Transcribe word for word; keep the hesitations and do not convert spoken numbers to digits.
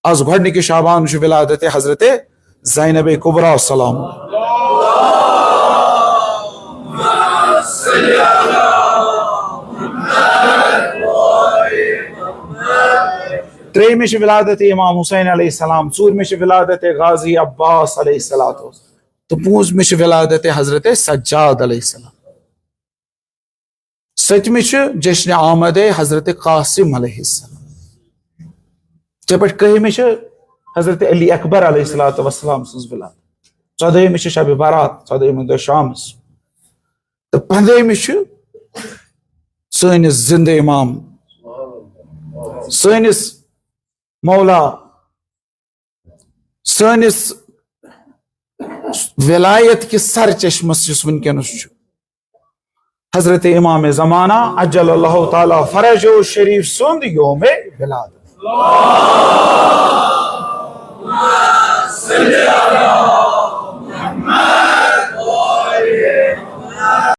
از گۄڈنِکہِ شعبان چھُ ولادت حضرت زینب کبریٰ سلام۔ ترٛیٚیِمہِ چھِ ولادت امام حسین علیہ السلام، ژوٗرمہِ چھِ ولادت غازی عباس علیہ السلام، تہٕ پوٗنٛژمہِ چھِ ولادت حضرت سجاد علیہ السلام، سٔتمہِ چھِ جشن آمد حضرت قاسم علیہ السلام، یِتھے پٲٹھۍ کٔہمہِ چھِ حضرت علی اکبر علیہ الصلوۃ والسلام سٕنٛز ولادت، ژۄدٲہمہِ چھِ شب برات، ژۄدٲہمہِ دۄہ شامس، تہٕ پندٲہمہِ چھِ سٲنِس زندٕ امام، سٲنِس مولا، سٲنِس ولایت کِس سر چشمس یُس وٕنکیٚنس چھُ، حضرت امام زمانہ عجل اللہ تعالیٰ فرجہ شریف سُنٛد یوم ولادت۔